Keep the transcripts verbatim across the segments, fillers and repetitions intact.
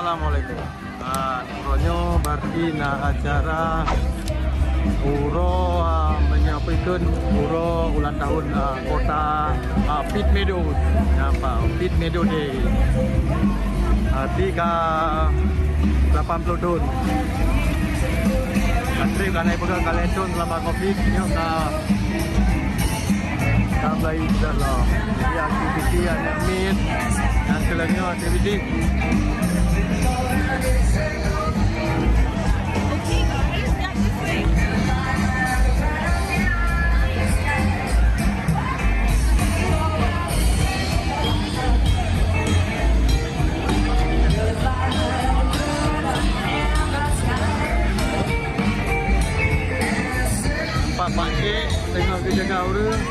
Assalamualaikum. Ah, uroe nyoe berarti na acara uroe, ah, meunyoe peue kheun, uroe ulang tahun, ah, kota, ah, Pit Meadows. Napa? Pit Meadows Day. Arti ka lapan ploh thon. Ka trép ka na peugah ka lhèe thon seulama covid, nyoe ka Ka mulai jalan. Jadi aktiviti aneuk miet nyang keu lheueh nyoe aktiviti. Pak pakcik teungoh geujaga ureueng.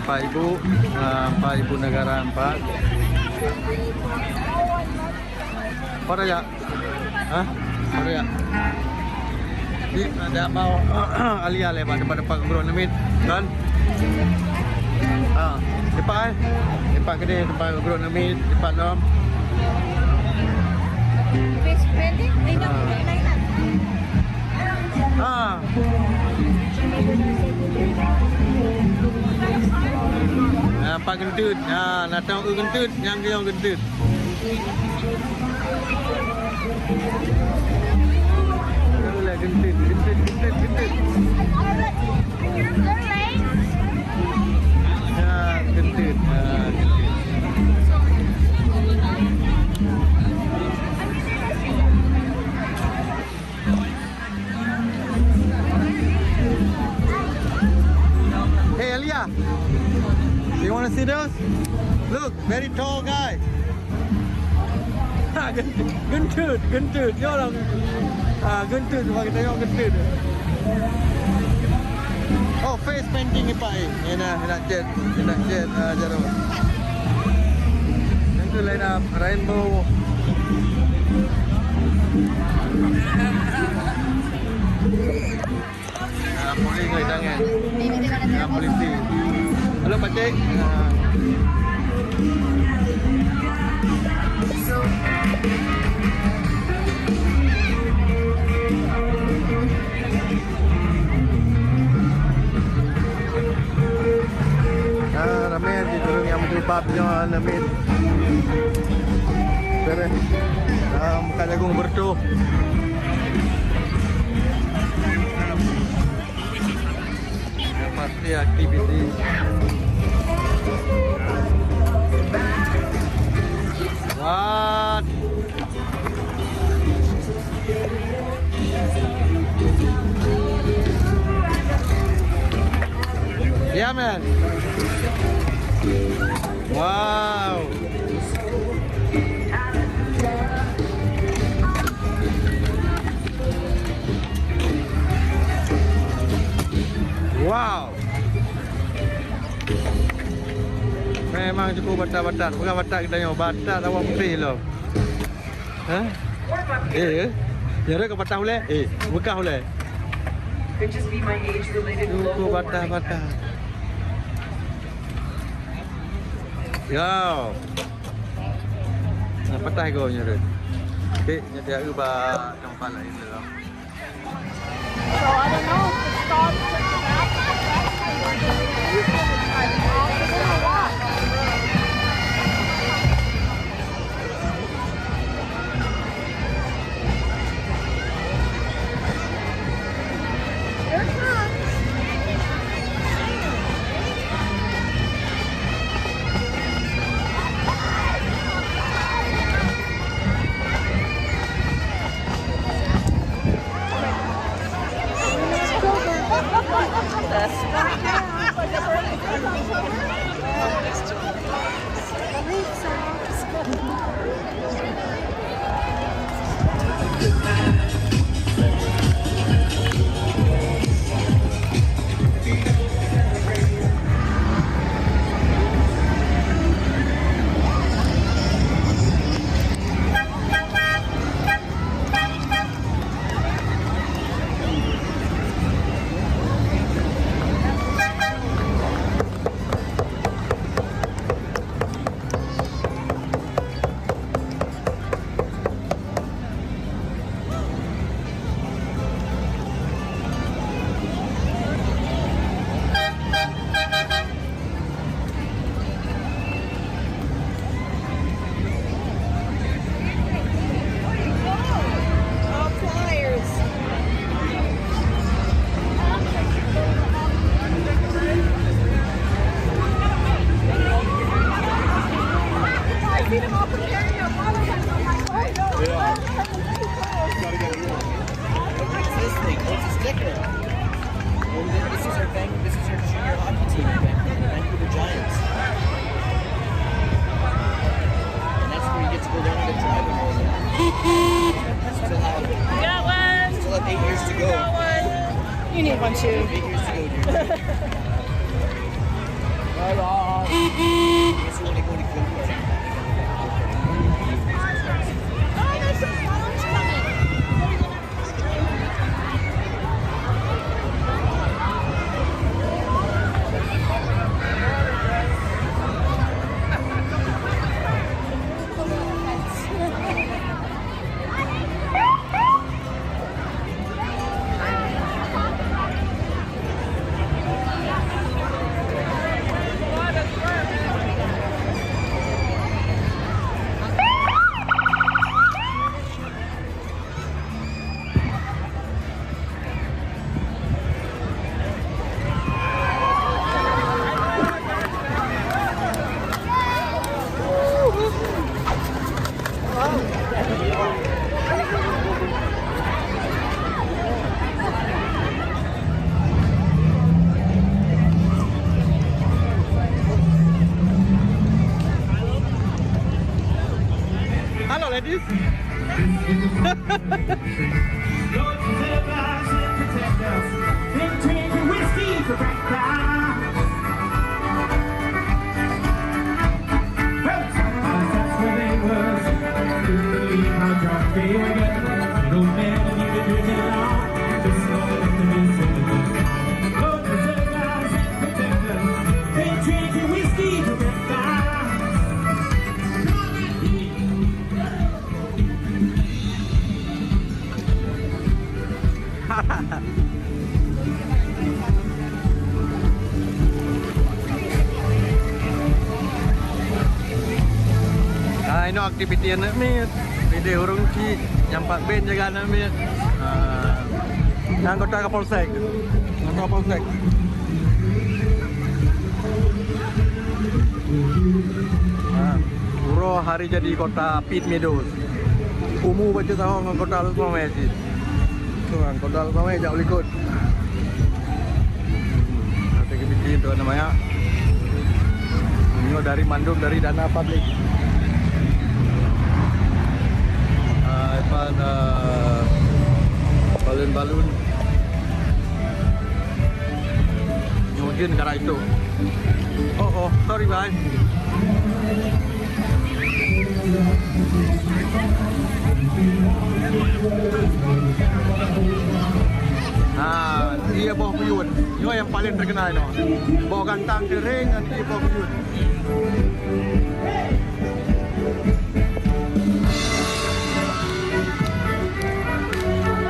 Empat ibu, ah, empat ibu negara empat. Pada ya? Hah? Ada ya? Di, ada mau alia lewat depan-depan gurun lemit, kan? Ha, cepat eh. Cepat ke dia tempat gurun lemit, cepat dong. Fish branding, eh, no, Ha. Ha, nampak geuntut. Ha, na tông eu geuntut, nyang geuyong geuntut. Alah, geuntut, geuntut, geuntut, geuntut. Ha, geuntut. Ha, geuntut. Hey, Alia, you wanna see those? Look, very tall guy. Ha, geuntut, geuntut, geuntut. Nyoe lah. Ha, geuntut, bagi tengok geuntut. Oh, face painting ni, Pak, eh. Ni nah, nak chat, nak chat, ah, jarum. Yang tu line up rainbow. Ah, polis ni tangan. Ah, polisi. Halo, pakcik. Ah. Ah, ramé di ureueng nyang meujilbab nyoe, aneuk miet. Beureh. Ah, muka jagung beureutoh. Pasti aktiviti. What? Yeah, man. Wow. Wow. Memang cukup batat-batat. Peugah batat geutanyoe, batat awak putih lom. Hah? Eh, eh. Nyang rhot ka patah ulèe? Eh, beukah ulèe? Cukup batat-batat. Yo. Nah, patah igoe nyang rhot. Oke, nyan dia ubah tempat lain dulu. So, I don't know if the stars took the back, but that's kind of the reason it's kind of off. I don't know why. Here it comes. This is your junior hockey team in Van-, Vancouver Giants. And that's where you get to go down and get driving. Still have, still have eight years to go. You need one too. Eight years to go, dude. Right on. Guess who wanna go to Vancouver? Hello, ladies. Lord, preserve us and protect us. Then drink your whiskey for breakfast. Well, that's where they was. Couldn't believe how drunk they were getting. Little man, you could drink it all. Just know that the news said it was. Lord, preserve us and protect us. Then drink your whiskey for breakfast. Ah, inoe aktiviti aneuk miet. Pideh ureueng chik, nyampat ben jaga aneuk miet. Ah, anggota Kapolsek. Anggota Kapolsek. Ah, uroe hari jadi kota Pitt Meadows. Umu bacut tahun ngon kota Alus Mamai cit. Tu kan, kota Alus Mamai jak u likot. Nanti kita bikin tu nama ya. Ini dari mandum dari dana publik. Ah, apa, ah, balun-balun. Nyoe jeuet negara itu. Oh, oh, sorry, bye. Ah, ié boh buyuet. Nyoe nyang paling terkenal nyoe. Boh gantang keuring ngon ié boh buyuet.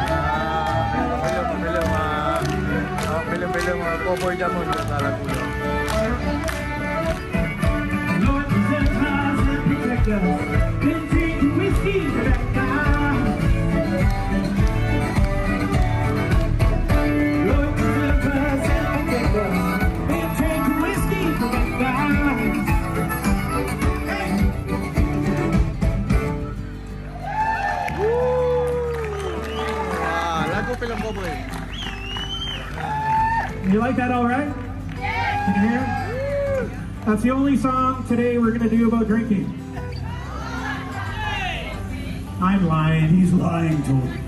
Ah, filem-filem, ah, ah, filem-filem, ah, cowboy jameun biasa lagu nyoe. Lord, preserve us and protect us. Then drink the whiskey for breakfast. Lord, preserve us and protect us. Then drink the whiskey for breakfast. Hey! Ah, lagu filem cowboy. You like that, all right? Can you hear? That's the only song today we're gonna do about drinking. I'm lying. He's lying to me.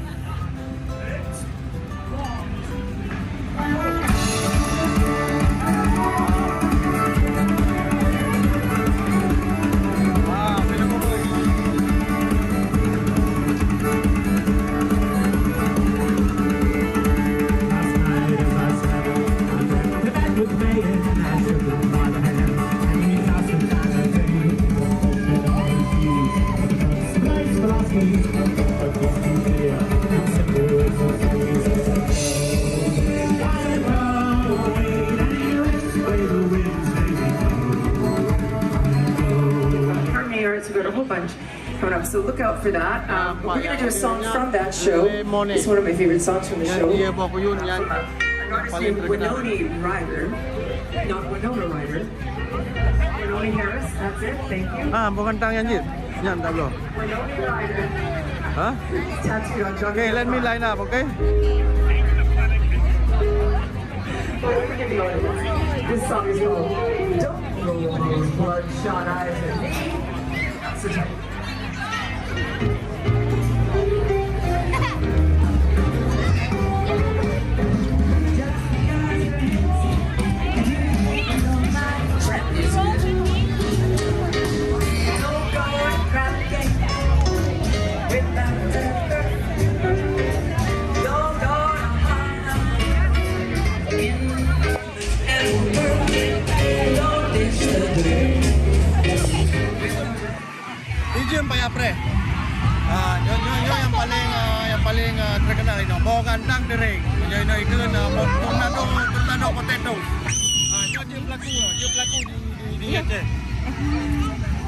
Our mayor, it's got a whole bunch coming up, so look out for that. Um, but we're gonna do a song from that show. It's one of my favorite songs from the show. An artist named Winona Ryder. Not Winona Ryder. Winona Harris, that's it, thank you. Ah, bukan tang yang jit. Nyan tak bloe. Winona Ryder. Hah? Tattooed on John. Okay, let me line up, okay? Don't roll those bloodshot eyes at me. Sit tight. Ijeum payah preh. Ah, nyoe, nyoe, nyoe nyang paling, ah, nyang paling, ah, terkenal inoe. Boh gantang dering. Nyoe, nyoe ikheun, ah, boh tornado, tornado potato. Ah, nyoe jeuet pelaku, jeuet pelaku di, di, di Aceh.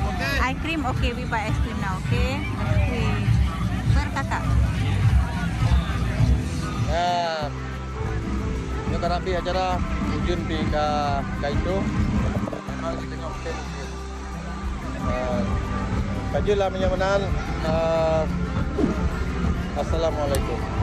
Okey. Ice cream okey, we buy ice cream now, okey? Ice cream. Berkakak. Ya. Nyoe ka rapi acara, ujeuen pih ka, ka itu. Memang kita nyoe mungkin, eh, ka jeuet lah meunyoe meunan. Eh, assalamualaikum.